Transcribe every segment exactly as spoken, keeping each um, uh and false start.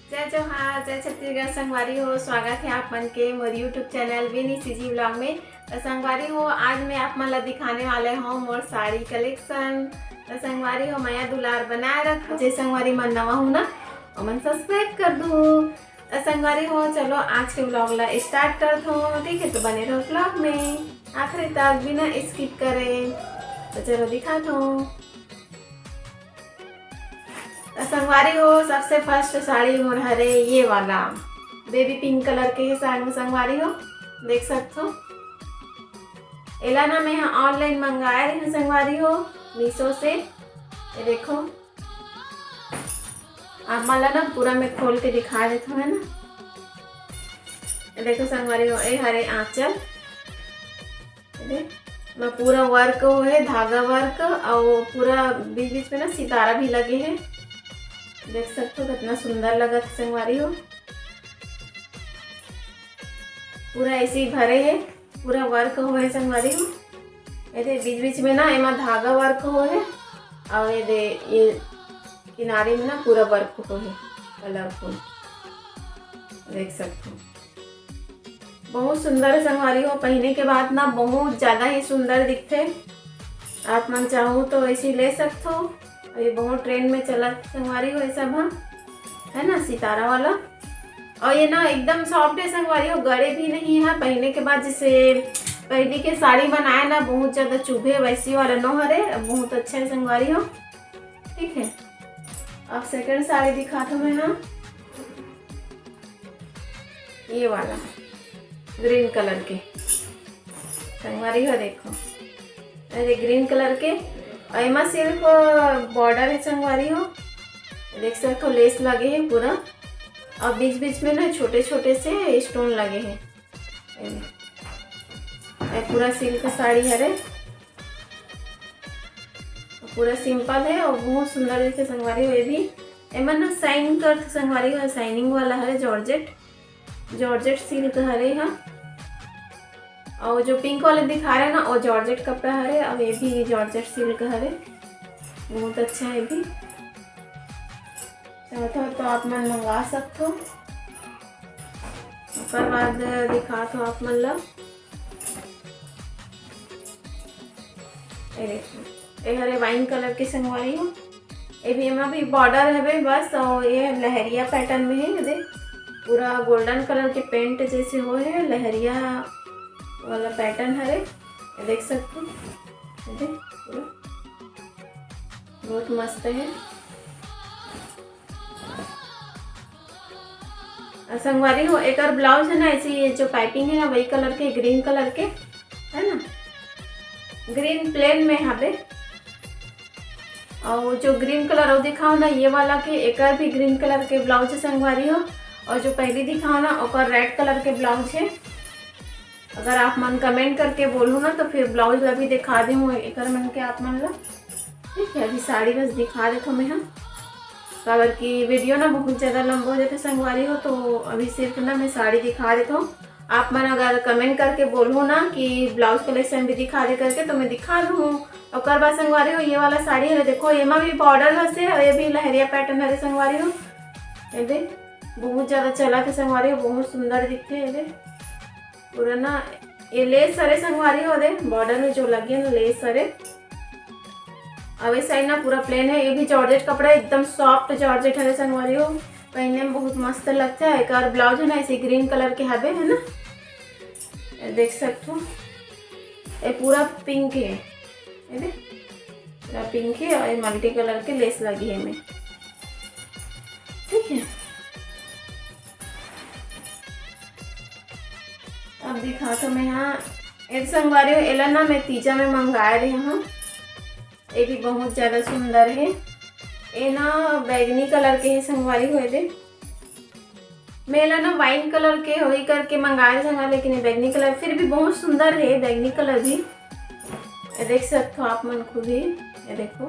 जय जोहार, जय छत्तीसगढ़ संगवारी हो। स्वागत है आप मन के मोर YouTube चैनल विनी सीजी व्लॉग में। तो संगवारी हो, आज मैं आप मन ला दिखाने वाले हूँ मोर साड़ी कलेक्शन। तो संगवारी हो, मया दुलार बनाए रखो। जे संगवारी मन नवा हो ना, ओमन सब्सक्राइब कर दो। तो संगवारी हो, चलो आज के व्लॉग ला स्टार्ट करत हूँ, ठीक है? तो बने रहो व्लॉग में आखिरी तक बिना स्किप करे। तो चलो दिखात हूँ। तो संगवारी हो, सबसे फर्स्ट साड़ी मोर हरे ये वाला बेबी पिंक कलर के हे साड़ी में संगवारी हो, देख सकत हो। एला ना मैं ऑनलाइन मंगाए रही हूँ संगवारी हो, मीशो से। ये देखो, आप मन ला ना पूरा मैं खोल के दिखा देत हूँ, है ना। ये देखो संगवारी हो, ये हरे आंचल, ये देख, मैं पूरा वर्क हो है, धागा वर्क, और पूरा बीच बीच में ना सितारा भी लगे है। देख सकते हो कितना सुंदर लगत है संगवारी हो। पूरा ऐसे ही भरे है, पूरा वर्क हो है संगवारी हो। ये देख, बीच बीच में ना एमा धागा वर्क हो है, और ये दे, ये किनारे में ना पूरा वर्क हो है, कलरफुल, देख सकते हो। बहुत सुंदर है संगवारी हो, पहने के बाद ना बहुत ज्यादा ही सुंदर दिखते। आप मन चाहो तो ऐसे ले सकते हो। और ये बहुत ट्रेंड में चलत संगवारी हो, ये सब, हाँ, है ना, सितारा वाला। और ये ना एकदम सॉफ्ट है संगवारी हो, गड़े भी नहीं है। पहने के बाद जैसे पहले के साड़ी बनाए ना, बहुत ज्यादा चुभे, वैसी वाला नो हरे, बहुत अच्छा है संगवारी हो। ठीक है, अब सेकंड साड़ी दिखात हूँ मैं, हाँ, ये वाला ग्रीन कलर के संगवारी हो, देखो, अरे ग्रीन कलर के, और एमा सिर्फ बॉर्डर है संगवारी हो, देख सकते हो लेस लगे है पूरा, और बीच बीच में ना छोटे छोटे से स्टोन लगे हैं। ये पूरा सिल्क साड़ी हरे, पूरा सिंपल है और बहुत सुंदर दिखते संगवारी हो। ये भी एमन ना साइन करते संगवारी हो, साइनिंग वाला हरे, जॉर्जेट, जॉर्जेट सिल्क हरे हा। और जो पिंक वाले दिखा रहे ना, वो जॉर्जेट कपड़ा हरे, और ये भी जॉर्जेट सिल्क हरे, बहुत अच्छा है भी। चाहते हो तो आप मन मंगा सकते हो। ओकर बाद दिखात हो आप मन ला, ये देखो, ये हरे वाइन कलर के संगवारी हो। ये भी, एमा भी बॉर्डर हवे बस, और ये लहरिया पैटर्न में है। ये देख, पूरा गोल्डन कलर के पेंट जैसे हो है, लहरिया वाला पैटर्न हरे, ये देख सकते हो। ये देख, पूरा बहुत मस्त है। और संगवारी हो, एकर ब्लाउज है ना, ऐसे ये जो पाइपिंग है ना, वही कलर के, ग्रीन कलर के, है ना, ग्रीन प्लेन में हवे। और जो ग्रीन कलर वो दिखाओ ना, ये वाला के, एकर भी ग्रीन कलर के ब्लाउज है संगवारी हो। और जो पहली दिखाओ ना, ओकर रेड कलर के ब्लाउज है। अगर आप मन कमेंट करके बोलू ना, तो फिर ब्लाउज ला भी दिखा दे हूँ एकर मन के आप मन ला। ठीक है, अभी साड़ी बस दिखा देत हूँ मैं, हाँ, काबर कि वीडियो ना बहुत ज़्यादा लंबा हो जाता संगवारी हो, तो अभी सिर्फ ना मैं साड़ी दिखा देत हूँ। आप मन अगर कमेंट करके बोलू ना कि ब्लाउज कलेक्शन भी दिखा दे करके, तो मैं दिखा दूँ। ओकर बाद संगवारी हो, ये वाला साड़ी है, देखो, एमा भी बॉर्डर हसे और ये भी लहरिया पैटर्न हरे संगवारी हो। ये दे, बहुत ज़्यादा चला थे संगवारी हो, बहुत सुंदर दिखते हैं। ये दे, पूरा ना ये लेस हरे संगवारी हो, दे बॉर्डर में जो लगे ना लेस हरे। अब ये साइड ना पूरा प्लेन है, ये भी जॉर्जेट कपड़ा, एकदम सॉफ्ट जॉर्जेट हरे संगवारी हो, पहनने में बहुत मस्त लगता है। एक और ब्लाउज है ना, ऐसे ग्रीन कलर के हबे, है ना, ये देख सकते हो, ये पूरा पिंक है, ये देख, पूरा पिंक है और ये मल्टी कलर के लेस लगी है में, ठीक है। अब दिखात हूँ मैं, हाँ, एक संगवारी हो, एला ना मैं तीजा में मंगाए रहे हूँ। ये भी बहुत ज़्यादा सुंदर है। ये ना बैगनी कलर के है संगवारी हो, ये दे। मैं एला ना वाइन कलर के होई करके मंगाए रहे संगवारी, लेकिन ये बैगनी कलर फिर भी बहुत सुंदर है, बैगनी कलर भी। ये देख सकते हो आप मन खुद ही, ये देखो,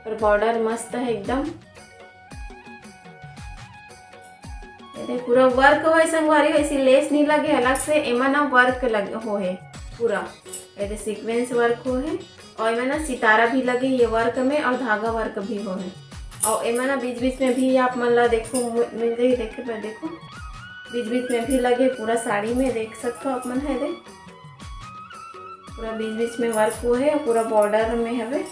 और बॉर्डर मस्त है एकदम। ये देख, पूरा वर्क होए संगवारी हो, ऐसी लेस नहीं लगे अलग से, एमा ना वर्क लगे हो है पूरा, ये देख सीक्वेंस वर्क हो है और एमा ना सितारा भी लगे ये वर्क में और धागा वर्क भी हो है। अउ एमा ना बीच बीच में भी आप मन ला देखो, मि-, मिल जाही देखे बर। देखो, बीच बीच में भी लगे पूरा साड़ी में, देख सकथो आप मन ह, एदे पूरा बीच बीच में वर्क होहे, पूरा बॉर्डर में हवे,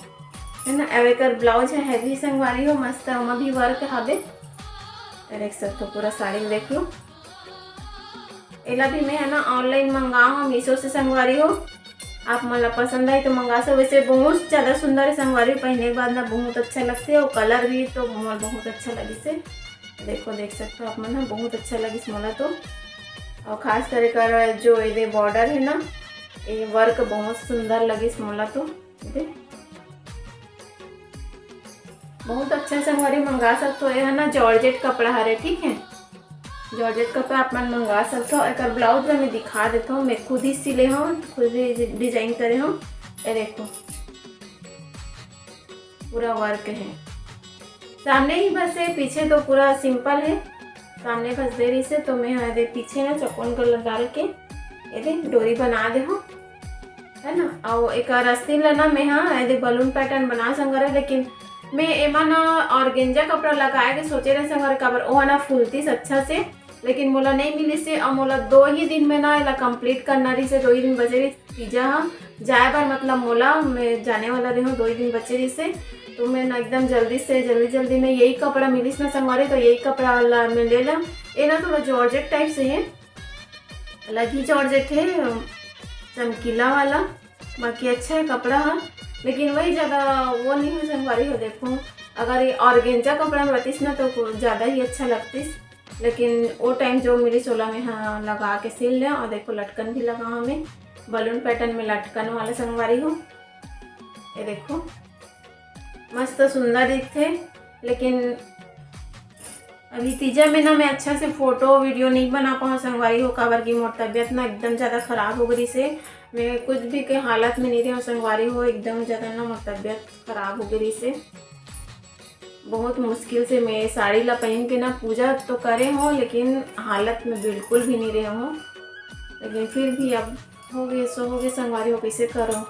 है ना। अब एकर ब्लाउज ह हैवी संगवारी हो, मस्त, ओमा भी वर्क हवे, देख सकथो पूरा साड़ी में। देख लो, एला भी मैं, है ना, ऑनलाइन मंगाओ हूँ मीशो से संगवारी हो। आप मन ला पसंद आए तो मंगा सो। वैसे बहुत ज्यादा सुंदर है संगवारी, पहने के बाद ना बहुत अच्छा लगथे, अउ कलर भी तो मोला बहुत अच्छा लगिस हे। देखो, देख सकथो आप मन ह, बहुत अच्छा लगिस मोला तो। अउ खास कर एकर जो एदे बॉर्डर है ना, ये वर्क बहुत सुंदर लगिस मोला तो। एदे बहुत अच्छा संगवारी मंगा सकथो। ये है ना जॉर्जेट कपड़ा हरे, ठीक है, जॉर्जेट कपड़ा आप मन मंगा सकथो। एकर ब्लाउज ला मैं दिखा देथो, मैं खुद ही सिले हूँ, खुद ही डिजाइन करे हूँ। ये देखो, पूरा वर्क है सामने ही बस है, पीछे तो पूरा सिंपल है। सामने बस दे रही से तो मैं एदे पीछे ना चकोन कलर डाल के एदे डोरी बना दे हूँ, है ना। अउ एकर आस्तीन ला ना मैं हा एदे बलून पैटर्न बना संगवारी, लेकिन मैं एमा ना ऑर्गेंजा कपड़ा लगाए के सोचे रहे संगवारी, काबर ओ ना फूलतीस अच्छा से, लेकिन मोला नहीं मिलिस हे। अउ मोला दो ही दिन में ना एला कंप्लीट करना रहिस हे, दो ही दिन बचे रहिस तीजा ह जाए बर, मतलब मोला, मैं जाने वाला रहे हूँ, दो ही दिन बचे रहिस हे, तो मैं ना एकदम जल्दी से, जल्दी जल्दी में यही कपड़ा मिलिस ना संगवारी, तो यही कपड़ा ला मैं ले ला। ये ना थोड़ा जॉर्जेट टाइप से है, अलग ही जॉर्जेट है, चमकीला वाला, बाकी अच्छा है कपड़ा ह, लेकिन वही ज़्यादा वो नहीं हो संगवारी हो। देखो, अगर ये ऑर्गेंजा कपड़ा में रहतीस ना तो को-, ज़्यादा ही अच्छा लगतीस, लेकिन वो टाइम जो मिलिस ओला मैं हा लगा के सिल ले। अउ देखो, लटकन भी लगा हूँ मैं, बलून पैटर्न में लटकन वाला संगवारी हो। ये देखो, मस्त सुंदर दिखथे, लेकिन अभी तीजा में ना मैं अच्छा से फोटो वीडियो नहीं बना पाऊँ संगवारी हो, काबर कि मोर तबीयत ना एकदम ज़्यादा खराब हो गई से। मैं कुछ भी के हालत में नहीं रही हूँ संगवारी हो, एकदम ज़्यादा ना मोर तबीयत खराब हो गई से। बहुत मुश्किल से मैं साड़ी ला पहन के ना पूजा तो करे हूँ, लेकिन हालत में बिल्कुल भी नहीं रहे हूँ। लेकिन फिर भी अब हो गए सो हो गए संगवारी हो, कैसे करो।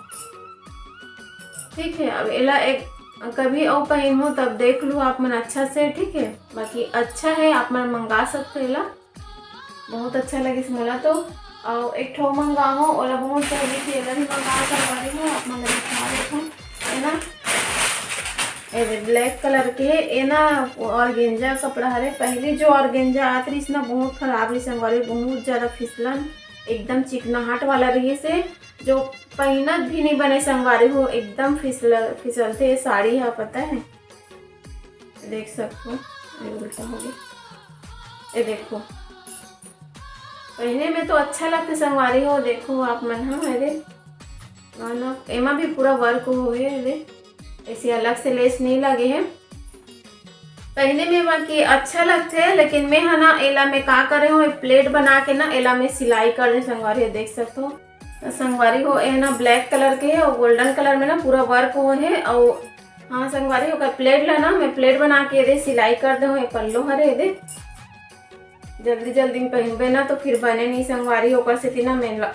ठीक है, अब एला एक कभी अउ पहनहूँ तब देख लू आप मन अच्छा से, ठीक है। बाकी अच्छा है, आप मन मंगा सकते हो एला, बहुत अच्छा लगिस मोला तो। अउ एक ठो मंगाहूँ, ओला बहुत पहले थी, एला भी मंगा संगवारी हो, आप मन ला दिखा देत हूँ, है ना। ए ब्लैक कलर के ए ना ऑर्गेंजा कपड़ा हरे, पहले जो ऑर्गेंजा आत रहिस ना बहुत खराब रहिस संगवारी, बहुत ज़्यादा फिसलन, एकदम चिकनाहट वाला रहिस हे, जो पहिनत भी नहीं बने संगवारी हो, एकदम फिसल फिसलथे ये साड़ी ह, पता है। देख सकथो, ये उल्टा हो गया, ये देखो, पहने में तो अच्छा लगथे संगवारी हो। देखो आप मन ह, अरे ना ना, एमा भी पूरा वर्क होए हे, अरे ऐसे अलग से लेस नहीं लगे है। पहने में बाकी अच्छा लगथे, लेकिन मैं ह ना एला मैं का करे हूँ, एक प्लेट बना के ना एला मैं सिलाई कर दे संगवारी हो, देख सकथो। संगवारी हो, ए ना ब्लैक कलर के है और गोल्डन कलर में ना पूरा वर्क हो है। और हाँ संगवारी हो, ओकर प्लेट ला ना मैं प्लेट बना के दे सिलाई कर दे हूँ, ये पल्लो हरे दे। जल्दी जल्दी में पहनबे ना तो फिर बने नहीं संगवारी, ओकर सेती ना मैं ला-,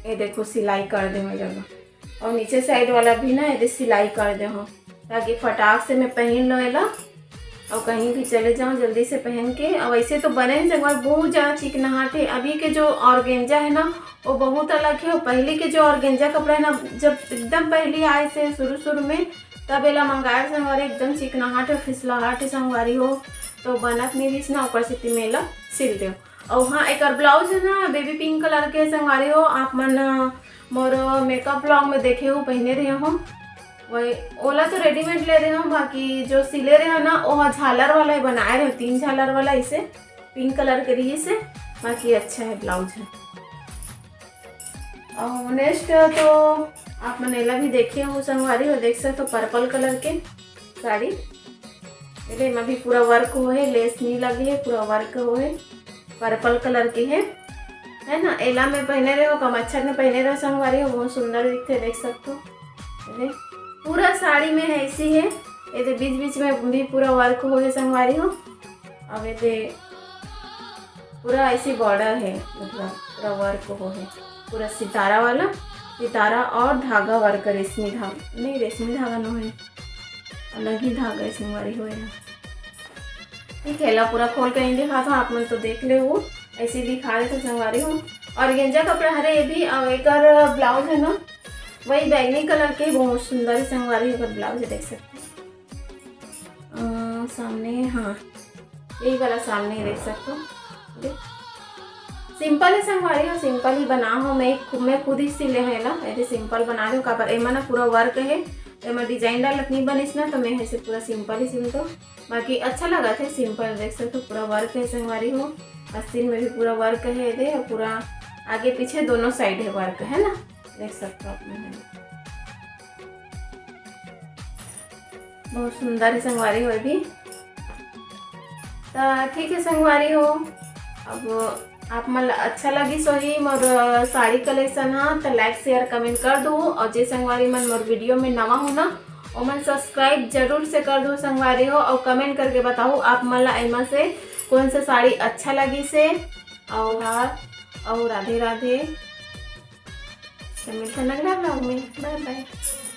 ये देखो सिलाई कर दे हूँ जगह। और नीचे साइड वाला भी ना एदे सिलाई कर दे हो, ताकि फटाक से मैं पहन लो एला और कहीं भी चले जाऊँ जल्दी से पहन के। और वैसे तो बने नहीं संगवारी, बहुत ज़्यादा चिकनाहट है। अभी के जो ऑर्गेंजा है ना वो बहुत अलग है, और पहले के जो ऑर्गेंजा कपड़ा है ना, जब एकदम पहली आए से शुरू शुरू में तब एला मंगाए संगवारी, एकदम चिकनाहट है, फिसलाहट है संगवारी हो, तो बनत नहीं रहिस ना, ओकर सेती में एला सिल दे। और हाँ, एकर ब्लाउज है ना बेबी पिंक कलर के संगवारी हो, आप मन मोर मेकअप ब्लॉग में देखे हो, पहने रहे हो, वही ओला तो रेडीमेड ले रहे हो, बाकी जो सिले रहे हो ना वो झालर वाला ही बनाए रहे हो, तीन झालर वाला, इसे पिंक कलर के रही से, बाकी अच्छा है ब्लाउज है। और नेक्स्ट तो आप मन एला भी देखे हो संगवारी हो, देख सकते हो पर्पल कलर के साड़ी, एदे एमा भी पूरा वर्क हो है, लेस नहीं लगे है, पूरा वर्क हो है, पर्पल कलर के है, है ना। एला मैं पहने रहे हो, कमच्छर में पहने रहे संगवारी हो, बहुत सुंदर दिखते, देख सकते हो। एदे पूरा साड़ी में है ऐसी है, एदे बीच बीच में भी पूरा वर्क हो है संगवारी हो। अब एदे पूरा ऐसी बॉर्डर है, मतलब पूरा वर्क हो है, पूरा सितारा वाला, सितारा और धागा वर्क, रेशमी धागा नहीं, रेशमी धागा नो है, अलग ही धागा हे संगवारी हो एहा। ठीक है, ला पूरा खोल के नहीं दिखात हँव, आप मन तो देख ले हो, ऐसे ही दिखा देत हँव संगवारी हो। Organza कपड़ा हरे ये भी, अउ एकर blouse है ना, वही बैंगनी colour के, बहुत सुंदर हे संगवारी, एकर blouse देख सकते हो। अ, सामने, हाँ, यही वाला सामने देख सकते हो। देख, simple हे संगवारी हो, simple ही बना हो। मैं खु-, मैं खुद ही सिले हँव एला, ऐसे simple बना रही हूँ। काबर एमा ना पूरा work है, एमा design डालत नहीं बनिस ना, तो मैं ऐसे पूरा simple ही सिलत हँव। बाकी अच्छा लगथे simple, देख सकते हो पूरा work है संगवारी हो, आस्तीन में भी पूरा work है, दे, अउ पूरा आगे पीछे दोनों side है work, है ना, देख सकते हो आप मन। बहुत सुंदर है संगवारी हो भी। तो ठीक है संगवारी हो, अब आप मन ला अच्छा लगिस होही मोर, अ, साड़ी collection हा, तो like, share, comment कर दो। और जे संगवारी मन मोर video में नवा हो ना, ओमन subscribe जरूर से कर दो संगवारी हो, और comment करके बताओ आप मन ला एमा से कौन सा साड़ी अच्छा लगिस हे। और हाँ, और राधे राधे, तो मिलते हैं अगला vlog में, bye bye।